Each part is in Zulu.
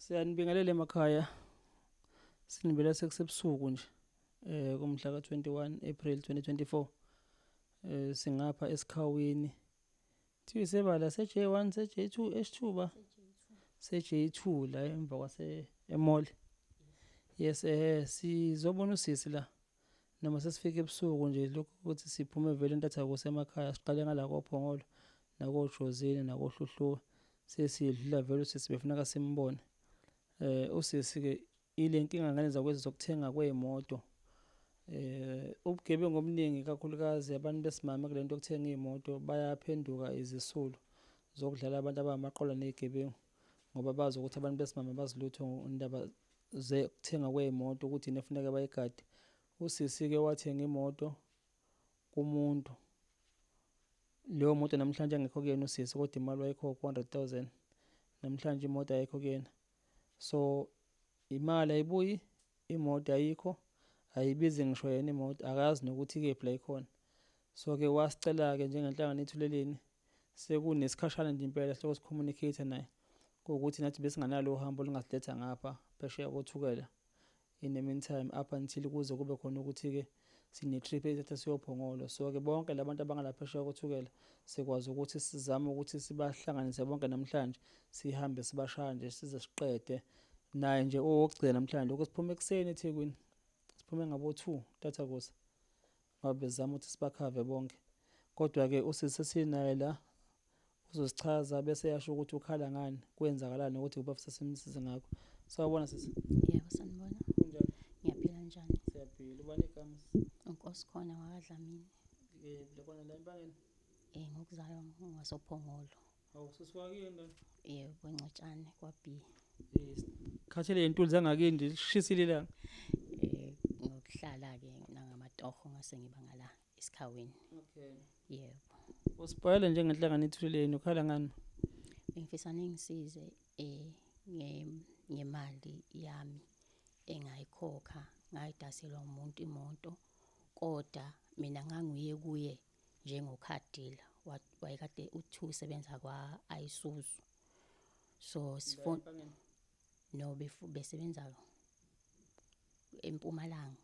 Siyanibingelela emakhaya. Sinibela sekusebusuku nje kumhla ka-21 April 2024. Singapha esikhawini. Thiwe sebala se-J1 se-J2 H2 ba se-J2 la emva kwase emall. Yes, sizobona usisi la. Noma sesifike ebusuku nje, lokhu ukuthi siphume vele intatha kusemakhaya, siqale ngala koPhongolo nakoJozini nakoHluhluwe, sesidlula vele usisi befuneka simbone. Usisi ke ile nkinga ngane zakwethu zokuthenga kwey'moto. Ubugebengu obuningi, kakhulukazi abantu besimame kulento yokuthenga iy'moto, bayaphenduka izisulu zokudlala abantu abamaqola ney'gebengu, ngoba bazi ukuthi abantu besimame bazilutho indaba zekuthenga kwey'moto, ukuthi yini efuneka bayigade. Usisi-ke wathenga imoto kumuntu, leyo moto namhlanje engekho kuyena usisi, kodwa imali wayikhokha 100,000. Namhlanje imoto ayikho kuyena, so imali ayibuyi, imoto ayikho, ayibizi ngisho yena imoto, akazi nokuthi ikephi la ikhona. So-ke wasicela-ke njengenhlangano Ithuleleni, sekunesikhashana nje impela silokhu si-communicate naye, kuwukuthi nathi besinganalo uhambo olungasiletha ngapha phesheya koThukela in the meantime, up until kuze kube khona ukuthi-ke sine-trip ethatha siyoPhongolo. So-ke bonke labantu abangala phesheya koThukela sikwazi ukuthi sizame ukuthi sibahlanganise bonke namhlanje, sihambe sibashaya nje size siqede naye nje owokugcina namhlanje. Lokho siphume ekuseni eThekwini, siphume ngabo-2 ntathakusa, ngoba bezama ukuthi sibakhave bonke. Kodwa-ke usisi esinaye la uzosichaza bese yasho ukuthi ukhala ngani, kwenzakalani, ukuthi kuba simsize ngakho. Sawubona sisi. Yebo, sanibona. Kunjani? Ngiyaphila, njani? Siyaphila. Ubani igama? Unkosi khona wakaDlamini. Lekona la eMpangeni? Ngokuzalwa ngwasoPhongolo. Awu, sisi wakini la. Yebo, eNcotshane kwa-B. Khathele yentuli zangakini nje, lishisile ilanga. Ngokuhlala ke nangamatoho ngase ngiba ngala esikhawini. Yebo. Usibhayele njengenhlangano Ithuleleni, ukhala ngani? Bengifisa ningisize ngemali yami engayikhokha, ngayidaselwa umuntu imoto, kodwa mina ngangiye kuye njengo-car dealer, wayekade uthi usebenza kwa Isuzu, so sifon no besebenza eMpumalanga.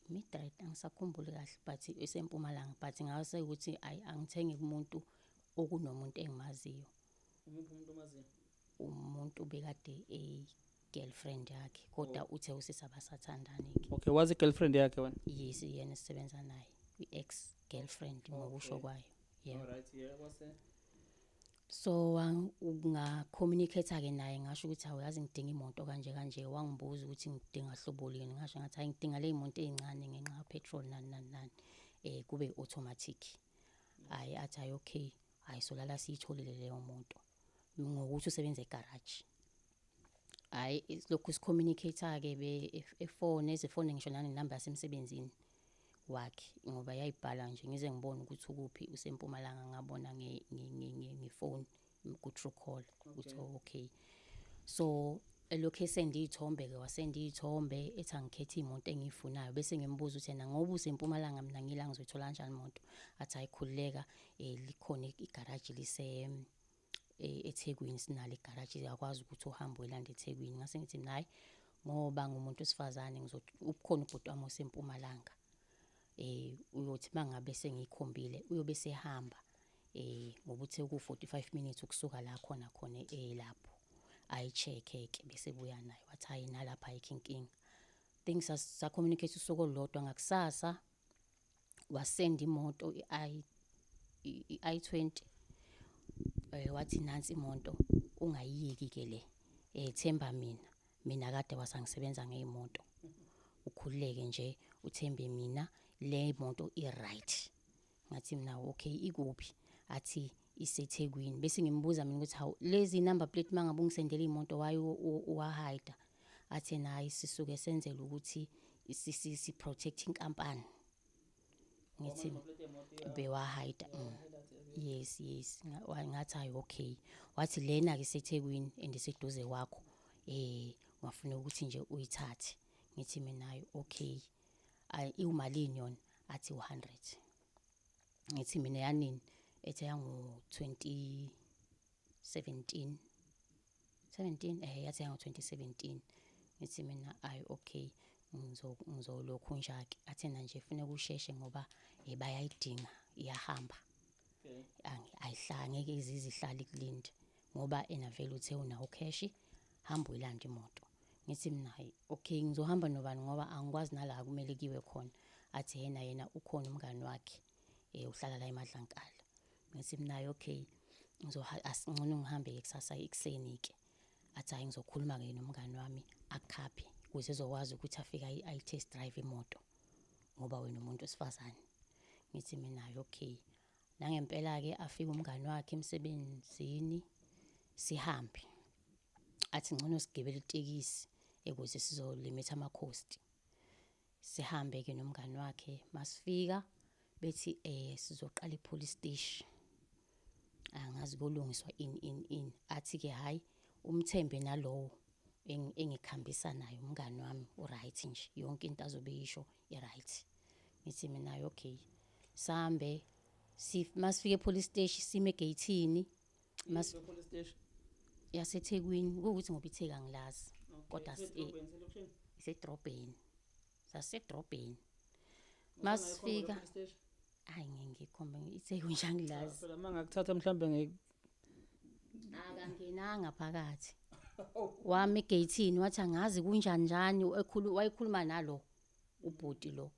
Midrand, angisakhumbuli kahle, but iseMpumalanga, but ngase ukuthi ayi, angithenge kumuntu okunomuntu engimaziyo. Umuphi umuntu omaziyo? Umuntu bekade eyi-girlfriend yakhe, kodwa uthe usisi abasathandani-ke. Okay, wazi girlfriend yakhe wena? Yes, yena esisebenza naye, i-ex girlfriend ngokusho kwayo, yebo. Alright, yeah, kwase So nga-communicate-ke naye, ngasho ukuthi awuyazi ngidinga imoto kanje kanje. Wangibuza ukuthi ngidinga hlobo lini, ngasho ngathi hayi, ngidinga le imoto ey'ncane ngenxa ka-petrol nani nani nani, kube automatic. Hhayi, athi hayi, okay, hhayi, solala siyitholile leyo moto ngokuthi usebenza egaraji. Hhayi, lokhu si-communicate-ke efone, eze fone ngisho nanenamba yasemsebenzini wakhe, ngoba yayibhala nje, ngize ngibone ukuthi ukuphi, useMpumalanga, ngabona ngefoni ku-Truecaller ukuthi oh, okay. So elokhu esenda iy'thombe-ke, wasenda iy'thombe ethi angikhethe iy'moto engiyifunayo, bese ngimbuza ukuthi yena ngoba useMpumalanga mina ngila ngizoyithola kanjani imoto? Athi hhayi, khululeka, likhona igaraji lise eThekwini, sinalo igaraji, uyakwazi ukuthi uhambe uyilande eThekwini. Ngase ngithi mina hhayi, ngoba ngumuntu wesifazane, ngizothi ukhona ubhuti wami oseMpumalanga, uyothi mangabe sengiyikhombile uyobe sehamba, ngoba uthe ku-45 minutes ukusuka la khona khona lapho, ayi-check-e ke bese buya nayo. Wathi hhayi, nalapha ayikho inkinga. Think sa-communicate usuku olulodwa, ngakusasa wasenda imoto, i-i20, wathi nansi imoto, ungayiyeki ke le, themba mina, mina kade wasangisebenza ngey'moto, ukhululeke nje, uthembe mina, le moto i-right. Ngathi mina okay, ikuphi? Athi iseThekwini. Bese ngimbuza mina ukuthi hawu, lezi number plate mangabe ungisendela imoto waye uwa-hide? Athi yena hayi, sisuke senzela ukuthi si protect inkampani. Ngithi bewa-hide. Yes, ngathi hayi, okay. Wathi lena ke iseThekwini and iseduze kwakho, ungafuna ukuthi nje uyithathe. Ngithi mina hayi, okay, ayi, iwumalini yona? Athi u100. Ngithi mina yanini? Ethi yango 2017. 17, yathenga ngo-2017. Ngithi mina ayi okay, ngizolokhu nje-ke. Athena nje funeka usheshe ngoba bayayidinga, iyahamba. Ayihlali, ngeke izize ihlale ikulinde ngoba ena vele uthe unawo cash, hamba uyilande imoto. Ngithi mina hayi okay, ngizohamba nobani ngoba angikwazi nala kumele kuyiwe khona. Athi yena ukhona umngani wakhe, uhlala la eMadlankala. Ngithi mina okay, asingcono ngihambe kusasa ekuseni-ke. Athi hayi ngizokhuluma-ke nomngani wami akukhaphe ukuze ezokwazi ukuthi afike ayi-test drive imoto ngoba wena umuntu wesifazane. Ngithi mina hayi okay. Nangempela-ke afike umngani wakhe emsebenzini, sihambe. Athi ngcono sigibele itekisi ukuze sizolimitha ama-cost. Sihambe-ke nomngani wakhe, masifika bethi sizoqala i-police station. Angazi kolungiswa ini ini ini. Athi-ke hhayi umthembe nalowo engikhambisa naye umngani wami u-right nje, yonke into azobe eyisho i-right. Ngithi mina okay. Sambe masifika e-police station sime egeyithini. Police station yaseThekwini, kuwukuthi ngoba iTheku angilazi. Kodwa isedrobheni. Sasedrobheni. Masifika hayi ngikhombe iTheku nje angilazi. Phela mangakuthatha mhlambe akangenanga phakathi. Wami egeyithini wathi angazi kunjani njani, wayekhuluma nalo ubhuti lo.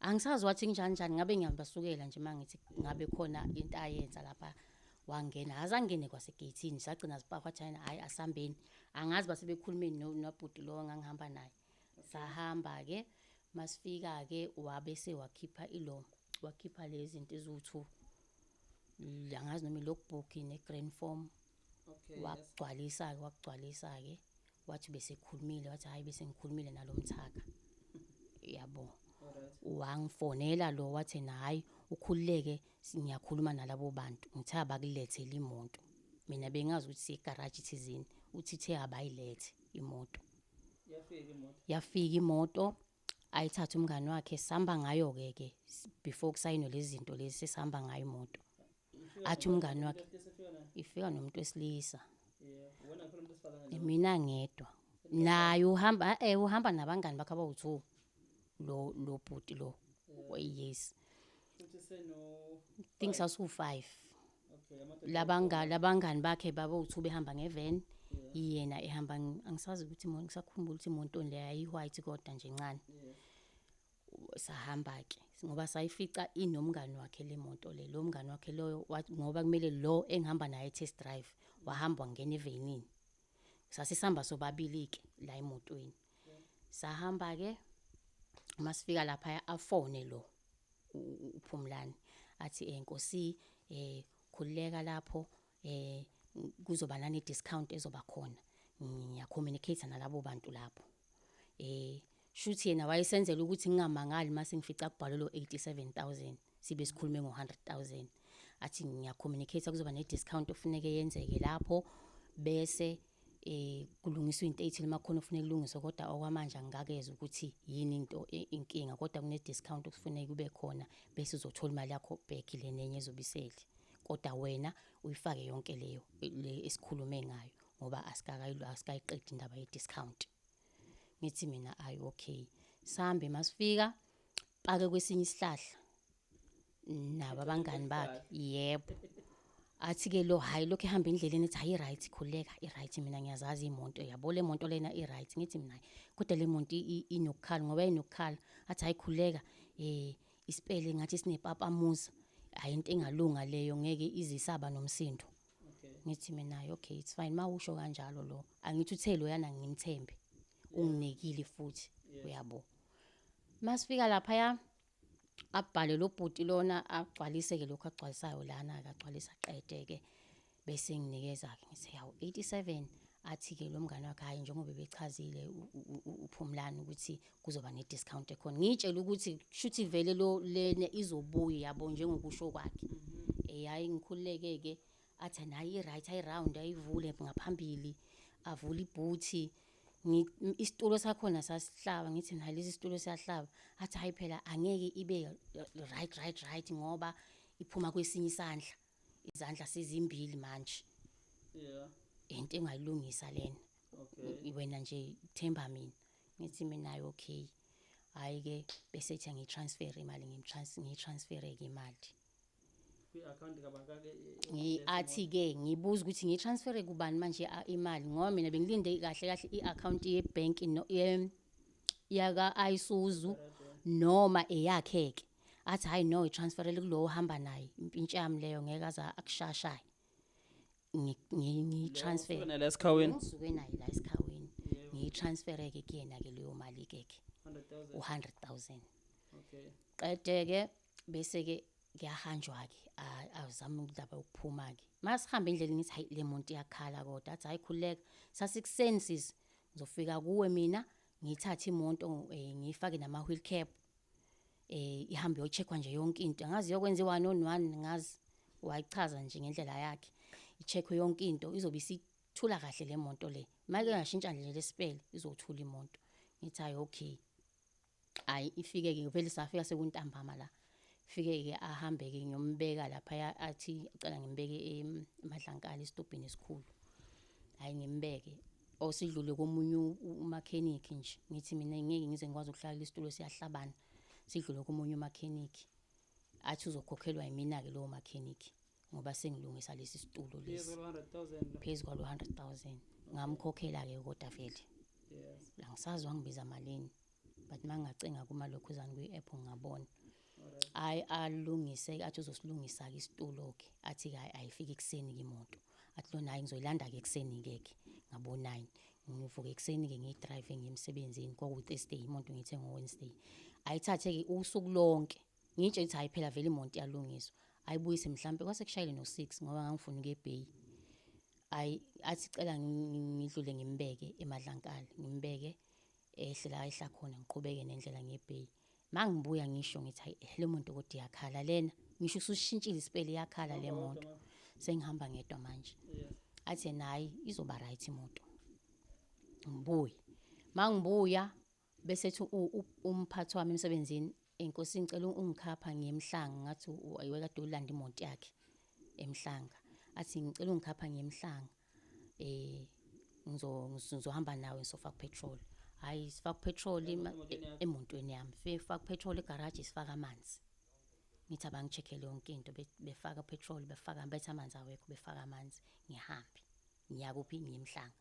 Angisazi wathi kunjani njani, ngabe ngiyabasukela nje mangithi ngabe khona into ayenza lapha. Wangena, azangene kwasegeyithini, sagcina sipaka wathi hayi asambeni. Angazi base bekhulumeni nobhuti lo engangihamba naye. Sahamba ke, masifika ke wabe sewakhipha ilo, wakhipha lezi zinto eziwu-2. Angazi noma i-logbook ne-grand form. Wakugcwalisa-ke, wakugcwalisa-ke. Wathi bese khulumile, wathi hayi bese ngikhulumile nalomthaka. Yabo. Wangifonela lo wathi na hayi ukhululeke, ngiyakhuluma nalabo bantu. Ngithe abakulethele imoto. Mina bengazi ukuthi siye garage thizeni, uthi the abayilethe imoto. Yafika imoto. Yafika imoto, ayithatha umngani wakhe, sihamba ngayo ke ke before kusayinwe lezi zinto lezi, sesihamba ngayo imoto. Athi umngani wakhe ifika nomuntu wesilisa. Wena phela umuntu wesifazane. Mina ngedwa. Naye uhamba uhamba nabangani bakhe abawu2. Lo bhuti lo. Yes. Futhi seno Things asu 5. Okay, amadoda. Labangani bakhe babawu2 behamba ngevan. Yena ehamba, angisazi ukuthi ngisakhumbula ukuthi imoto le yayi white kodwa nje encane. Sahamba ke ngoba sayifica inomngani wakhe le moto le, lo mngani wakhe loyo ngoba kumele lo engihamba naye test drive wahamba wangena evenini. Sasisihamba sobabili ke la emotweni. Sahamba ke, masifika lapha afone lo uPhumlani athi Nkosi, khululeka lapho, kuzoba nane discount ezoba khona, ngiya communicate nalabo bantu lapho. Shuthi yena wayesenzela ukuthi ngingamangali mase ngifica kubhalwe lo 87000 sibe sikhulume ngo 100,000. Athi ngiya communicate kuzoba ne discount ofuneke yenzeke lapho, bese kulungiswa into ethile makhona ofuneka kulungiswe, kodwa okwamanje angikakeze ukuthi yini into inkinga, kodwa kune discount okufuneka kube khona, bese uzothola imali yakho back le nenye ezobisele, kodwa wena uyifake yonke leyo le esikhulume ngayo ngoba asikayiqedi indaba ye discount. Ngithi mina ayi okay. Sambe masifika pake kwesinye isihlahla nabo abangani bakhe. Yebo. Athi ke lo hayi lokho ehamba endleleni ethi hayi right, khuleka i right, mina ngiyazazi imoto yabo, le moto lena i right. Ngithi mina hayi kodwa le moto inokukhala ngoba inokukhala. Athi hayi khuleka, isipele ngathi sinepapamuza, hayi into engalunga leyo, ngeke izisaba nomsindo. Ngithi mina hayi okay, it's fine mawusho kanjalo lo, angithi uthe lo yana ngimthembe, unginikile futhi uyabo. Masifika lapha ya abhale lo bhuti lona, agcwalise ke lokho agcwalisayo lana, akagcwalisa qede ke bese nginikeza ke, ngithi yawu 87. Athi ke lo mngane wakhe hayi njengoba bechazile uPhumlani ukuthi kuzoba ne discount ekhona, ngitshela ukuthi shuthi vele lo lene izobuya yabo njengokusho kwakhe. Hayi ngikhululeke ke. Athi nayi i right, ayi round, ayivule ngaphambili, avule ibhuthi, isitulo sakhona sasihlaba. Ngithi nayi lesi situlo siyahlaba. Athi hayi phela angeke ibe right right right ngoba iphuma kwesinye isandla, izandla sezimbili manje. Into engayilungisa lena. Okay. Wena nje themba mina. Ngithi mina hayi, okay. Hhayi-ke bese ethi angiyi-transfer imali, ngiyi-transfer-e-ke imali. Kwi-akhawunti kabakake. Athi-ke ngibuza ukuthi ngiyi-transfer-e kubani manje imali, ngoba mina bengilinde kahle kahle i-akhawunti yebhenki yaka-Isuzu noma eyakhe-ke. Athi hhayi no, i-transfer-ele kulo ohamba naye, impintshi yami leyo, ngeke aze akushayashaye. Ngiyi-transfer. Naye la esikhawini. Ngisuke naye la esikhawini. Ngiyi-transfer-e-ke kuyena-ke leyo mali-ke ke. 100,000. U-100,000. Okay. Qede-ke bese-ke kuyahanjwa-ke, azame indaba yokuphuma-ke. Masihamba endleleni ngithi hayi le muntu iyakhala kodwa, athi hhayi khululeka, sasekuseni sisi, ngizofika kuwe mina ngiyithathe imoto, ngiyifake nama-wheel cap, ihambe iyocheck-wa nje yonke into. Angazi iyokwenza i-one on one, ngazi, wayichaza nje ngendlela yakhe. I-check-we yonke into, izobe isithula kahle le moto le. Make ngashintsha nje lesipele izothula imoto. Ngithi hhayi okay. Hhayi ifike-ke vele, safika sekuntambama la. Fike-ke ahambe-ke, ngiyombeka laphaya, athi ucela ngimbeke eMadlankala esitobhini esikhulu. Hhayi ngimbeke, or sidlule komunye umakhenikhi nje. Ngithi mina ngeke ngize ngikwazi ukuhlala kulesi situlo, siyahlabana. Sidlule komunye umakhenikhi. Athi uzokhokhelwa yimina-ke lowo makhenikhi ngoba sengilungisa lesi situlo lesi. Phezu 100,000. Phezu kwalo 100,000. Ngamkhokhela-ke kodwa vele. Yes. Angisazi wangibiza malini, but mangingacinga kumalokhuzana kwi-app ngingabona. Alright. Hhayi alungise, athi uzosilungisa-ke isitulo-ke, athi-ke hhayi ayifike ekuseni-ke imoto. Athi lona hhayi ngizoyilanda-ke ekuseni-ke ke ngabo-9. Ngivuke ekuseni-ke ngiyi-drive ngiye emsebenzini, kwakuwu-Thursday, imoto ngiyithenge ngo-Wednesday. Ayithathe-ke usuku lonke, ngiyitshele ukuthi hhayi phela vele imoto iyalungiswa. Ayibuyise mhlampe kwase kushayile no-6 ngoba ngangifuna ukuya eBay. Hhayi athi cela ngidlule ngimbeke eMadlankala, ngimbeke ehle la ehla khona, ngiqhubeke nendlela ngiye eBay. Mangibuya ngisho ngithi hayi le moto kodwa iyakhala lena, ngisho usushintshile isipele, iyakhala le moto. Sengihamba ngedwa manje. Yes. Athi yena hhayi izoba right imoto. Ngibuye. Mangibuya bese ethi umphathi wami emsebenzini, enkosi ngicela ungikhapha ngiye eMhlanga, ngathi wayekade ulanda imoto yakhe eMhlanga. Athi ngicela ungikhapha ngiye eMhlanga. Ngizohamba nawe ngizofaka petrol. Hhayi sifaka petrol emotweni yami. Faka petrol egaraji, sifaka amanzi. Ngithi abangi-check-ele yonke into, befaka petrol, befaka, bethi amanzi awekho, befaka amanzi, ngihambe. Ngiya kuphi? Ngiye eMhlanga.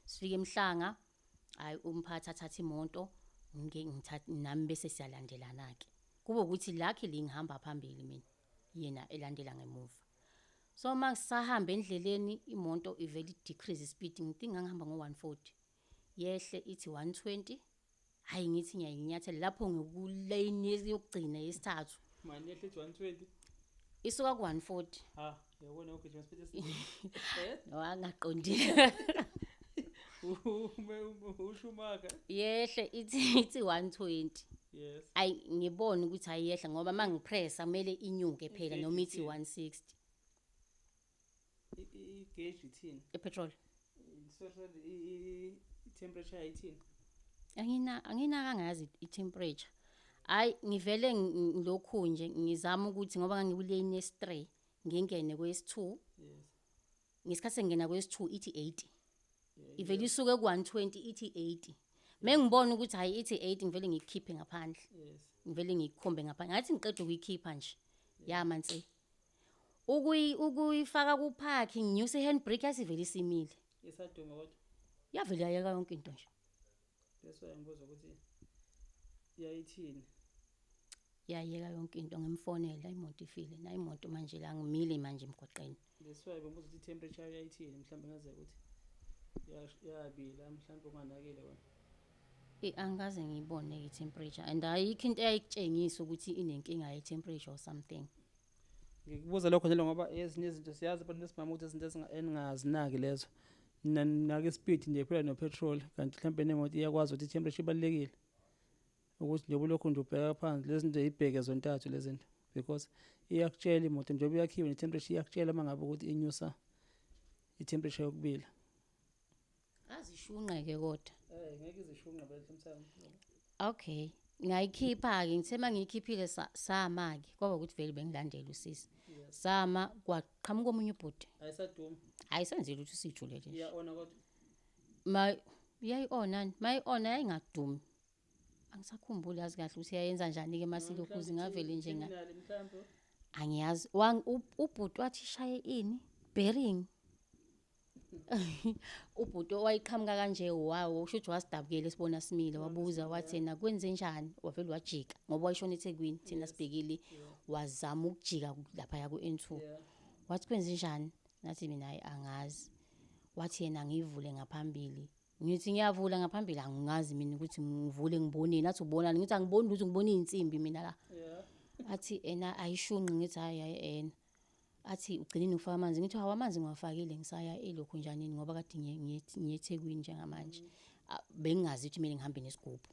Sifike eMhlanga, hhayi umphathi athathe imoto, ngithathe nami, bese siyalandelana-ke. Kube ukuthi luckily ngihamba phambili mina, yena elandela ngemuva. So masahamba endleleni imoto ivele i-decrease speed, ngithi ngangihamba ngo-140. Yehle ithi 120. Hhayi ngithi ngiyayinyathela lapho ngiku-lane yokugcina yesithathu. Mani yehle ithi 120. Isuka ku-140. Ha, yabona ugijima speed esiningi. No, angaqondile. Ume uSchumacher. Yehle ithi 120. Yes. Ayi ngibona ukuthi ayiyehla ngoba mangipressa kumele inyuke phela noma ithi 160. I-gauge ithini? I-petrol. Sorry, i-temperature ayithini? Anginaka ngazi i-temperature. Hayi ngivele ngilokhu nje ngizama ukuthi ngoba ngangikulane yesi-3 ngingene kwesi-2. Yes. Ngesikhathi sengingena kwesi-2 ithi 80. Ivele isuke ku-120 ithi 80. Mengibona ukuthi hayi ithi 80, ngivele ngiyikhiphe ngaphandle. Yes. Ngivele ngiyikhombe ngaphandle. Ngathi ngiqeda ukuyikhipha nje. Yama nse. Ukuyifaka ku-park, nginyuse i-handbrake, yasivele isimile. Isaduma kodwa. Yavele yayeka yonke into nje. That's why ngibuza ukuthi yayithini. Yayeka yonke into, ngimfonela, imoto ifile. Na imoto manje la ngimile manje emgwaqeni. That's why bengibuza ukuthi i-temperature yayithini, mhlawumbe ngazeka ukuthi yabila mhlawumbe unganakile wena. Angikaze ngiyibone i-temperature and ayikho into eyayikutshengisa ukuthi inenkinga ye-temperature or something. Ngikubuza lokho nje ngoba ezinye izinto siyazi abantu besimame ukuthi izinto eningazinaki lezo. Nake ispeed nje phela no-petrol, kanti mhlawumbe nemoto iyakwazi ukuthi i-temperature ibalulekile. Ukuthi njengoba ulokhu nje ubheka phansi lezi zinto, ibheke zontathu lezi zinto, because iyakutshela imoto njengoba yakhiwe ne-temperature, iyakutshela uma ngabe ukuthi inyusa i-temperature yokubila. Azishunqeke kodwa. Ngeke izishunqe phela mhlawumbe. Okay. Ngayikhipha-ke, ngithe uma ngiyikhiphile sama-ke, kwaba ukuthi vele bengilandela usisi. Yes. Sama kwaqhamuka omunye ubhuti. Ayisadumi. Ayisenzile ukuthi usijulele nje. Iya-ona kodwa. Ma yayi-on mayi-on yayingadumi. Angisakhumbuli yazi kahle ukuthi yayenza njani-ke masilokhu ngavele nje nga angiyazi. Ubhuti wathi ishaye ini? Bearing. Ubhuti owayeqhamuka kanje wawo usho ukuthi wasidabukela esibona simile, wabuza wathi yena kwenze njani, wavele wajika ngoba wayeshona eThekwini, thina sibhekile, wazama ukujika laphaya ku-N2. Wathi kwenze njani? Ngathi mina hayi angazi. Wathi yena ngiyivule ngaphambili. Ngithi ngiyavula ngaphambili, angazi mina ukuthi ngivule ngiboneni. Athi ubonani? Ngithi angiboni lutho, ngibona iy'nsimbi mina la. Athi ena ayishunqi. Ngithi hhayi hhayi ena. Athi ugcinile ukufaka amanzi. Ngithi hawu amanzi ngiwafakile ngisaya elokhu njanini ngoba kade ngiye eThekwini njengamanje. Bengingazi ukuthi kumele ngihambe nesigubhu.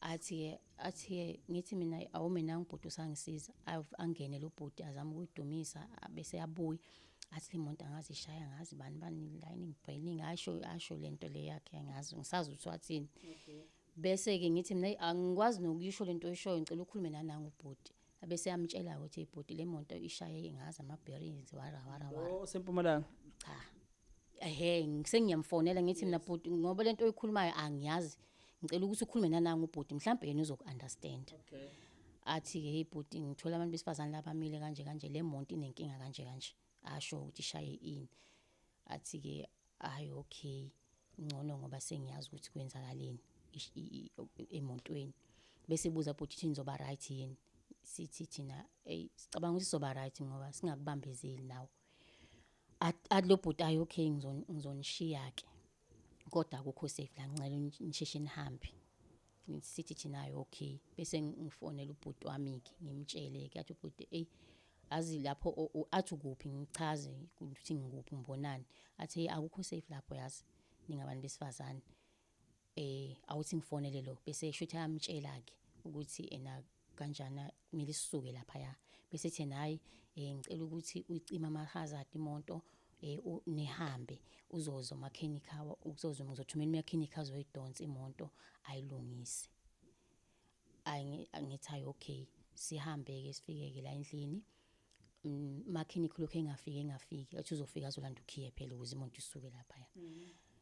Athi-ke athi-ke ngithi mina awume nangu ubhuti usangisiza, angene lo bhuti azame ukuyidumisa bese abuye. Athi le moto angazi ishaya ngazi bani bani lining braining, asho asho lento le yakhe, angazi ngisazi ukuthi wathini. Bese-ke ngithi mina angikwazi nokuyisho lento oyishoyo, ngicela ukhulume nanangu ubhuti. Abese yamtshela ukuthi ibhuti le moto ishaye ngazi ama-bearings wara wara wara. Osempumalanga. Cha. Ehhe, sengiyamfonela ngithi mina bhuti ngoba lento oyikhulumayo angiyazi. Ngicela ukuthi ukhulume nanangu ubhuti mhlambe yena uzoku-understand. Athi-ke hey bhuti ngithola abantu besifazane labamile kanje kanje, le moto inenkinga kanje kanje. Asho ukuthi ishaye ini. Athi-ke hayi okay, ngcono ngoba sengiyazi ukuthi kwenzakaleni emotweni. Bese buza bhuti ukuthi nizoba right yini? Sithi thina ey sicabanga ukuthi sizoba right ngoba singakubambezeli nawe. Athi lo bhuti ayi okay ngizonishiya ke. Kodwa akukho safe la, ngicela nisheshe nihambe. Sithi thina hayi okay. Bese ngifonela ubhuti wami-ke ngimtshele ke, athi ubhuti eyi azi lapho athi ukuphi, ngichaze ukuthi ngikuphi ngibonani. Athi hey akukho safe lapho yazi ningabantu besifazane. Awuthi ngifonele lo, bese esho ukuthi ayamtshela-ke ukuthi ena kanjana kumele sisuke laphaya. Bese ethi yena hhayi ngicela ukuthi uyicime ama-hazard imoto nihambe, uzoza umakhenikha, uzoza ngizothumela umakhenikha azoyidonsa imoto ayilungise. Angithi hhayi okay, sihambe-ke sifike-ke la endlini. Umakhenikha ulokhu engafiki engafiki, athi uzofika azolanda ukhiye phela ukuze imoto isuke laphaya.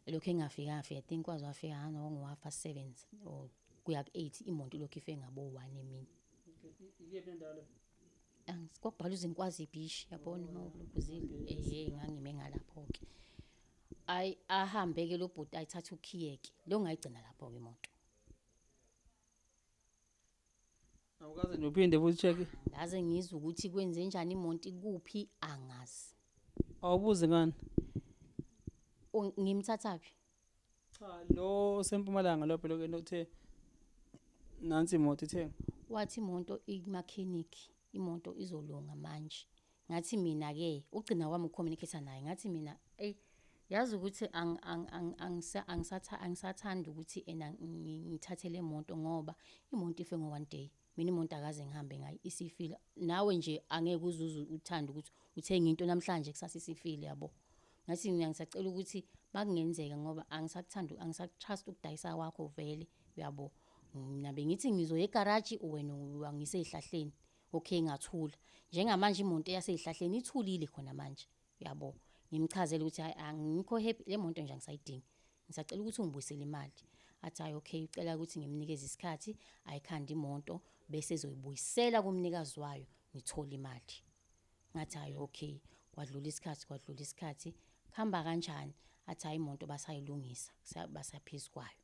Elokhu engafiki angafiki, I think waze wafika ngo-7:30 or kuya ku-8, imoto ilokhu ife ngabo-1 emini. Ikephi nendawo le? Kwakubhalwa uZinkwazi Beach, yabona uma ulokhuzile. Ehhe, ngangime ngalapho-ke. Ayi ahambe-ke lo bhuti ayithathe ukhiye-ke, lo ngayigcina lapho-ke imoto. Awukaze nje uphinde futhi check? Ngaze ngizwe ukuthi kwenze njani imoto ikuphi angazi. Awubuzi ngani? Ngimthathaphi? Cha, lo osempumalanga lo phela ke uthe nansi imoto ithenga. Wathi imoto ikumakhenikhi, imoto izolunga manje. Ngathi mina ke ugcina kwami ukucommunicate naye, ngathi mina ey yazi ukuthi angisathanda ukuthi ena ngithathe le moto ngoba imoto ife ngo one day. Mina imoto akaze ngihambe ngayo isifile. Nawe nje angeke uzuze uthande ukuthi uthenge into namhlanje kusasa isifile yabo. Ngathi mina ngisacela ukuthi makungenzeka ngoba angisakuthandi, angisakutrust ukudayisa kwakho vele uyabo. Mina bengithi ngizoya egaraji wena wangise ezihlahleni. Okay ngathula. Njengamanje imoto yasezihlahleni ithulile khona manje uyabo. Ngimchazele ukuthi hayi angikho happy le moto nje angisayidingi. Ngisacela ukuthi ungibuyisele imali. Athi hayi okay, ucela ukuthi ngimnikeze isikhathi ayikhande imoto bese ezoyibuyisela kumnikazi wayo ngithole imali. Ngathi hayi okay, kwadlula isikhathi kwadlula isikhathi, kuhamba kanjani? Athi hayi imoto basayilungisa, basaphezu kwayo.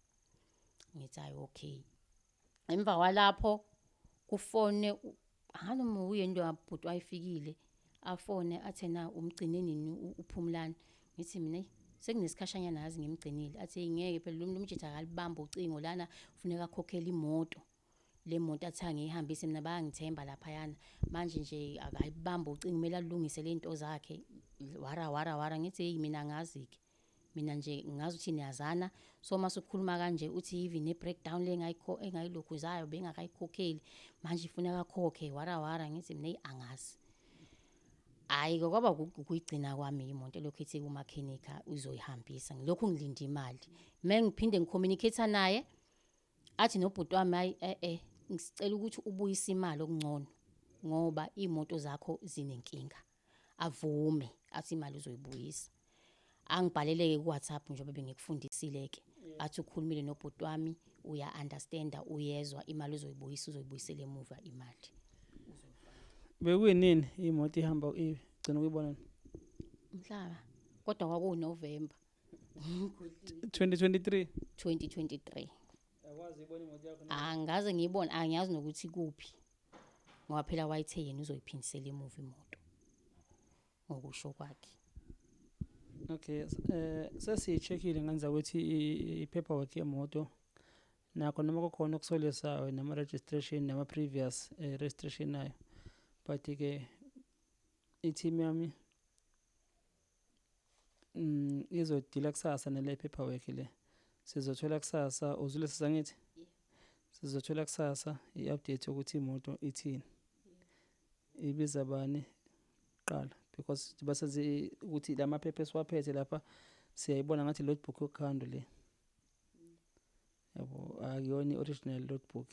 Ngithi hayi okay. Emva kwalapho kufone angazi noma uye into yabhuti wayefikile, afone athi na umgcine nini uPhumlani. Ngithi mina eyi sekunesikhashanyana yazi ngimgcinile. Athi ngeke phela lo mjitha akalibamba ucingo lana kufuneka akhokhele imoto. Le moto athi angiyihambise mina bayangithemba laphayana. Manje nje akayibamba ucingo kumele alungise le zinto zakhe wara wara wara. Ngithi hey mina angazi-ke. Mina nje ngazi ukuthi niyazana, so mase ukhuluma kanje uthi even ne-breakdown le engayilokhuzayo bengakayikhokheli manje ifuneka akhokhe wara wara. Ngithi mina eyi angazi. Hhayi-ke kwaba ukuyigcina kwami imoto elokhu ithi kumakhenikha uzoyihambisa, ngilokhu ngilinde imali. Mengiphinde ngicommunicate naye athi nobhuti wami hayi ngisicela ukuthi ubuyise imali okungcono ngoba iy'moto zakho zinenkinga. Avume athi imali uzoyibuyisa. Angibhalele-ke ku-WhatsApp njengoba bengikufundisile-ke, athi ukhulumile nobhuti wami, uya-understand-a, uyezwa, imali uzoyibuyisa, uzoyibuyisela emuva imali. Bekuyinini imoto ihamba igcina ukuyibona? Mhlaba, kodwa kwakuwuNovemba. 2023. 2023. Akwazi ibona imoto yakho? Angikaze ngiyibone, angiyazi nokuthi kuphi. Ngoba phela wayethe yena uzoyiphindisela emuva imoto, ngokusho kwakhe. Okay, sesiyi-check-ile ngenza ukuthi i-paperwork yemoto nakho noma kukhona okusolisayo nama-registration nama-previous registration ayo, but-ke i-team yami izodila kusasa nale paperwork le. Sizothola kusasa, uzwile sisi angithi? Sizothola kusasa i-update yokuthi imoto ithini, ibiza bani kuqala, because basenze ukuthi la maphepha esiwaphethe lapha siyayibona ngathi logbook yokukhanda le, yabo, akuyona i-original logbook,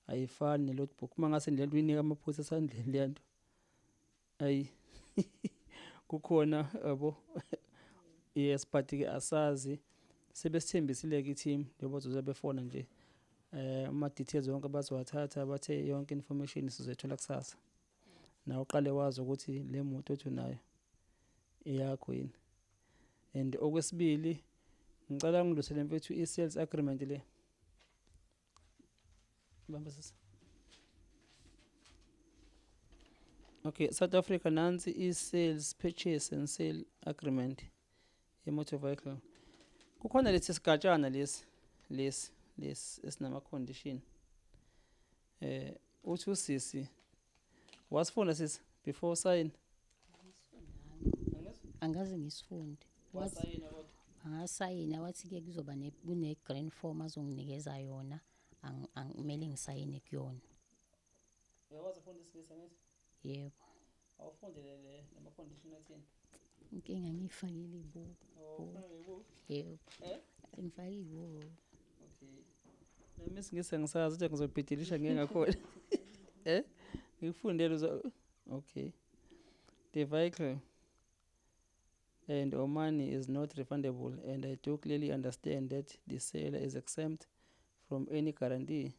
ayifani ne-logbook. Uma ngase le nto uyinika amaphoyisa esandleni le nto, ayi kukhona, yabo. Yes, but-ke asazi, sebesithembisile-ke i-team njengoba bazoze befona nje, ama-details wonke bazowathatha, bathe yonke information sizoyithola kusasa. Nawe uqale wazi ukuthi le moto othi unayo eyakho yini. And okwesibili, ngicela ngidlulisele mfethu i-sales agreement le. Bamba sisi. Okay, South Africa, nansi i-sales purchase and sale agreement ye-motor vehicle. Kukhona lesi sigatshana lesi esinama condition. Uthi usisi wasifunda sisi before sign? Angaze ngisifunde. Wasayina kodwa? Angasayina, wathi-ke kuzoba kune-green form azonginikeza yona, kumele ngisayine kuyona. Uyakwazi ukufunda isiNgisi angithi? Yebo. Awufundele le nama condition athini? Inkinga ngiyifakile iy'buko. Oh, ufuna ngiy'buko? Yebo. Eh? Ngifake iy'buko. Okay. Nami isiNgisi angisazi, ukuthi ngizobhidilisha ngeke ngakhona. Eh? Ngikufundele uzo. Okay. The vehicle and or money is not refundable, and I do clearly understand that the seller is exempt from any guarantee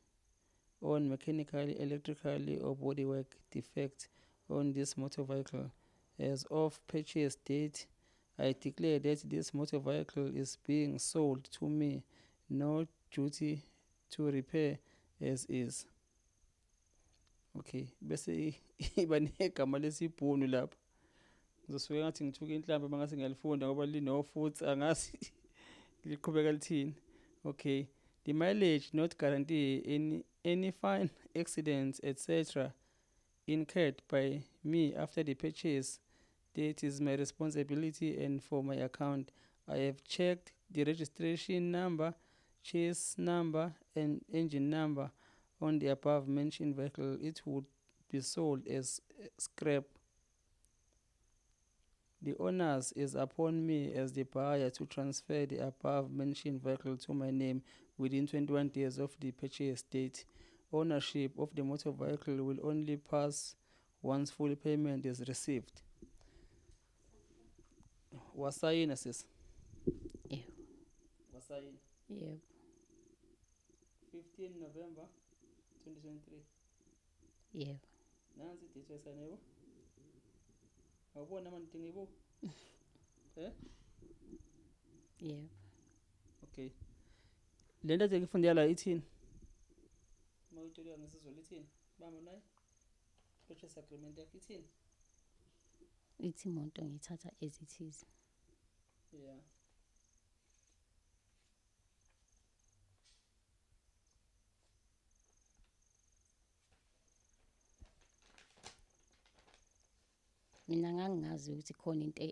on mechanical, electrical or bodywork defect on this motor vehicle. As of purchase date, I declare that this motor vehicle is being sold to me, no duty to repair as is. Okay, bese iba negama lesibhunu lapha. Ngizosuke ngathi ngithuka inhlamba mangase ngiyalifunda ngoba lino futhi angazi liqhubeka lithini. Okay, the mileage not guarantee, any fine, accidents, etc. incurred by me after the purchase date is my responsibility and for my account. I have checked the registration number, chassis number and engine number on the above mentioned vehicle. It would be sold as scrap. The onus is upon me as the buyer to transfer the above mentioned vehicle to my name within 21 days of the purchase date. Ownership of the motor vehicle will only pass once full payment is received. Wasayina sis? Yebo. Wasayina? Yebo. 15 November 2023. Yebo. Nansi i-date wayisayina, yebo? Awubona manje ngidinga ibuko? Eh? Yebo. Okay. Le nto ade ngifundela la ithini? Uma uyitolika ngesiZulu ithini? Bamba nayi. Purchase agreement yakho ithini? Ithi imoto ngiyithatha as it is. Yeah. Mina ngangingazi ukuthi khona into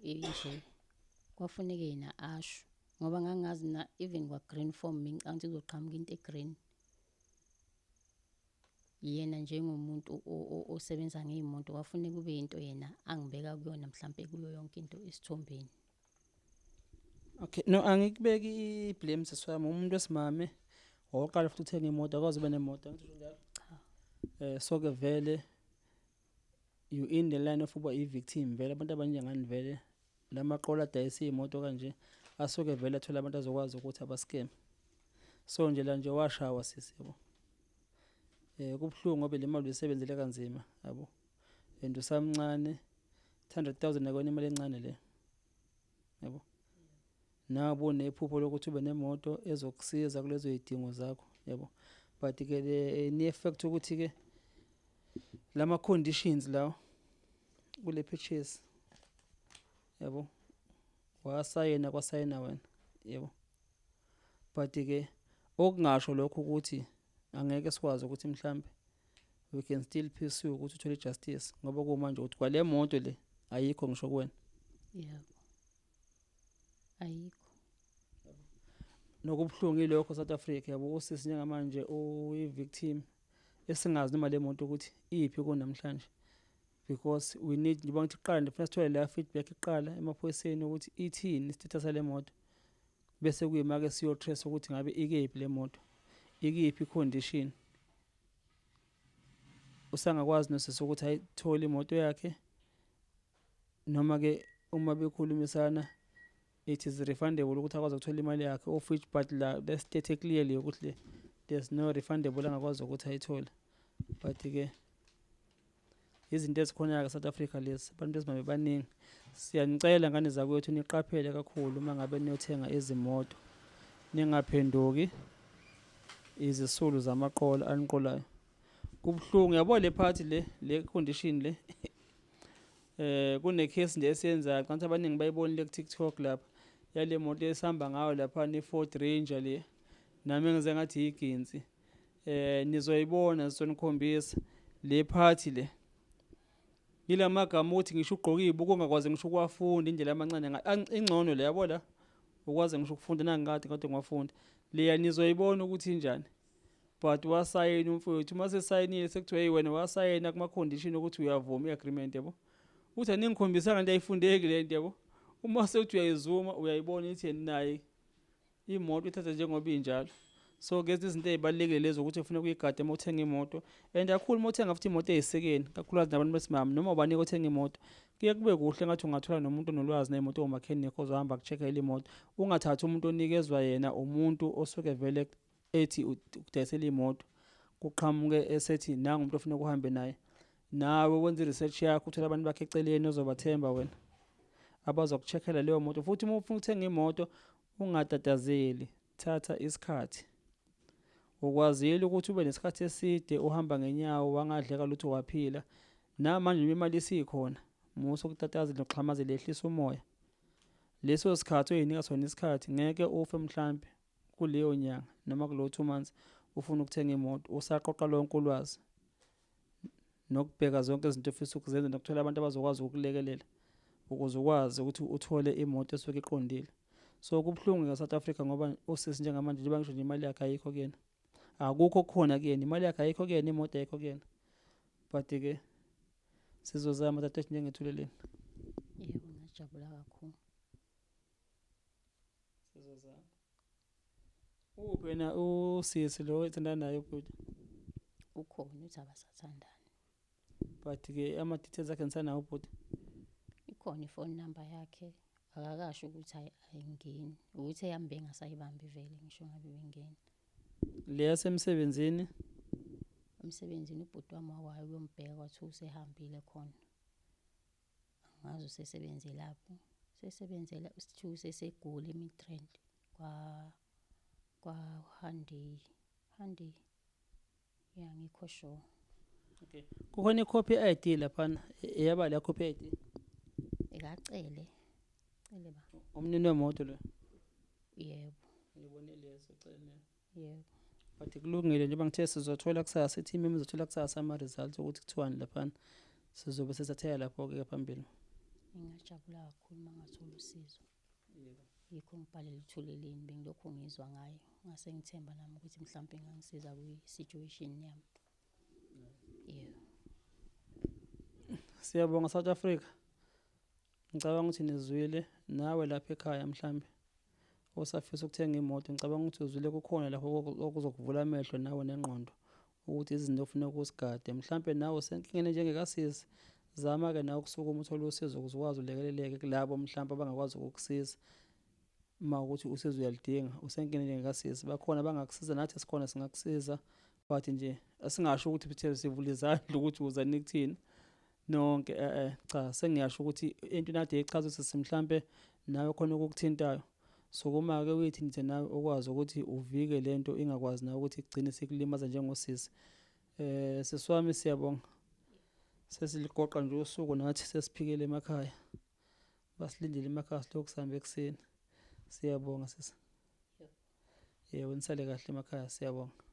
enje. Kwafuneka yena asho ngoba ngangazi na even kwa green form ngicabanga ukuthi kuzoqhamuka into e-green. Yena njengomuntu osebenza ngey'moto kwafuneka kube into yena angibeka kuyona mhlampe kuyo yonke into esithombeni. Okay, no, angikubeki i-blame sisi wami, umuntu wesimame oqala futhi uthenga imoto akwazi ube nemoto, angithi njalo? Cha. So ke vele you in the line of uba i-victim vele, abantu abanjengani vele Lamaqola adayisa iy'moto kanje asuke vele athole abantu azokwazi ukuthi abaskeme. So nje la nje washawa sisi, yabo. Kubuhlungu ngoba le mali uyisebenzele kanzima, yabo. And usamncane, 100,000 akuyona imali encane le, yabo. Nawe unephupho lokuthi ube nemoto ezokusiza kulezo y'dingo zakho, yabo. But-ke le ne-fact ukuthi-ke lama conditions lawo kule purchase, yabo, wasayina kwasayina wena, yabo. But-ke okungasho lokho ukuthi angeke sikwazi ukuthi mhlambe we can still pursue ukuthi uthole justice, ngoba kumanje ukuthi kwale moto le ayikho ngisho kuwena. Yebo, ayikho. Nokubuhlungu ilokho South Africa, yabo. Usisi njengamanje uyi-victim esingazi noma le moto ukuthi iphi kunamhlanje, because we need, njengoba ngithi kuqala ndifuna sithole la feedback kuqala emaphoyiseni ukuthi ithini i-status sale moto, bese kuyima-ke siyo-trace ukuthi ngabe ikephi le moto, ikiphi i-condition. Usangakwazi nosisi ukuthi ayithole imoto yakhe, noma-ke uma bekhulumisana it is refundable ukuthi akwazi ukuthola imali yakhe, of which but la let's state clearly ukuthi le there's no refundable angakwazi ukuthi ayithole. But-ke izinto ezikhona-ke South Africa lezi, abantu besimame baningi. Siyanicela ngane zakwethu niqaphele kakhulu uma ngabe niyothenga izimoto, ningaphenduki izisulu zamaqola aniqolayo. Kubuhlungu, yabo, le part le condition le. Kune case nje esiyenzayo kanti abaningi bayibonile ku TikTok lapha yale moto esihamba ngayo lapha, ni Ford Ranger le, nami ngize ngathi iginsi. Nizoyibona, sizonikhombisa le part le. Ilamagama ukuthi ngisho ugqoka izibuko ungakwazi ngisho ukuwafunda indlela amancane, ingcono le, yabo, la ukwazi ngisho ukufunda nangikade kade ngiwafunda. Leya nizoyibona ukuthi injani. But wasayina umfowethu, uma sesayinile sekuthiwa hey, wena wasayina kuma condition ukuthi uyavuma i-agreement, yabo. Uthi aningikhombisanga into ayifundeki le nto, yabo. Uma sewuthi uyayizuma uyayibona ithi naye imoto ithatha njengoba injalo. So ke izinto ey'balulekile lezo ukuthi ufuna ukuyigada uma uthenga imoto, and kakhulu uma uthenga futhi imoto eyisekeni, kakhulukazi nabantu besimame noma ubanika othenga imoto, kuye kube kuhle ngathi ungathola nomuntu onolwazi ney'moto, omakhenikhi ozohamba aku-check-ele imoto. Ungathathi umuntu onikezwa yena umuntu osuke vele ethi ukudayisela imoto, kuqhamuke esethi nangu umuntu ofuna ukuhambe naye. Nawe wenza i-research yakho, uthole abantu bakhe eceleni ozobathemba wena abazoku-check-ela leyo moto. Futhi uma ufuna ukuthenga imoto ungatatazeli, thatha isikhathi. Ukwazile ukuthi ube nesikhathi eside uhamba ngenyawo, wangadleka lutho, waphila. Namanje noma imali isikhona, musa ukutatazela nokuxhamazela, yehlisa umoya. Leso sikhathi oyinika sona isikhathi, ngeke ufe mhlampe kuleyo nyanga noma kulowo 2 months ufuna ukuthenga imoto, usaqoqa lonke ulwazi nokubheka zonke izinto ofisa ukuzenza nokuthola abantu abazokwazi ukukulekelela ukuze ukwazi ukuthi uthole imoto esuke iqondile. So kubuhlungu nge-South Africa ngoba usisi njengamanje, njengoba ngisho nje, imali yakhe ayikho kuyena, akukho okukhona kuyena, imali yakhe ayikho kuyena, imoto ayikho kuyena. But-ke sizozama, dadewethu, njengethuleleni. Yebo, ngajabula kakhulu. Sizozama. Uphi wena usisi lo ethandana naye ubhuti? Ukhona, uthi abasathandani. But-ke ama-details akhe nisanawo ubhuti? Ikhona ifoni number yakhe, akakasho ukuthi ayingeni, ukuthi eyami bengasayibambi vele ngisho ngabe bengena. Le yasemsebenzini? Emsebenzini ubhuti wami wakwayo ukuyombheka, kwathiwa usehambile khona, angazi usesebenzelaphi, usesebenzela, kuthiwa useseGoli eMidrand kwa Hyundai, Hyundai ya, angikho sure. Okay, kukhona ikhophi ye-ID laphana, eyaba la copy ye-ID? Ekacele cele ba. Umnini wemoto lo? Yebo. Ngibone leso cele. Yebo. But kulungile, njengoba ngithe sizothola kusasa, i-team yami izothola kusasa ama-results ukuthi kuthiwani laphana, sizobe sesathathela lapho-ke phambili. Ngingajabula kakhulu uma ngathola usizo. Yikho ngibhalela uThuleleni, bengilokhu ngizwa ngayo, ngase ngithemba nami ukuthi mhlawumpe ingangisiza kwi-situation yami, yebo. Siyabonga South Africa. Ngicabanga ukuthi nizwile, nawe lapha ekhaya mhlambe osafisa ukuthenga imoto, ngicabanga ukuthi uzwile, kukhona lapho okuzokuvula amehlo nawe nengqondo ukuthi izinto ofuneka uzigade. Mhlampe nawe usenkingeni njengekasisi. Zama-ke nawe ukusukuma uthole usizo ukuze ukwazi ulekeleleke kulabo mhlawumpe abangakwazi ukukusiza. Uma ukuthi usizo uyaludinga, usenkingeni njengakasisi, bakhona abangakusiza, nathi sikhona singakusiza. But nje asingasho ukuthi sithe sivula izandla ukuthi uzani kuthina nonke, cha, sengiyasho ukuthi into nade echaza ukuthi mhlampe nawe khona okukuthintayo. Sukuma-ke uyithintithe nawe ukwazi ukuthi uvike lento ingakwazi nawe ukuthi igcine sikulimaza njengosisi. Sisi wami, siyabonga. Sesiligoqa nje usuku nathi sesiphikele emakhaya. Basilindile emakhaya, silokhu sihambe ekuseni. Siyabonga sisi. Yebo, nisale kahle emakhaya, siyabonga.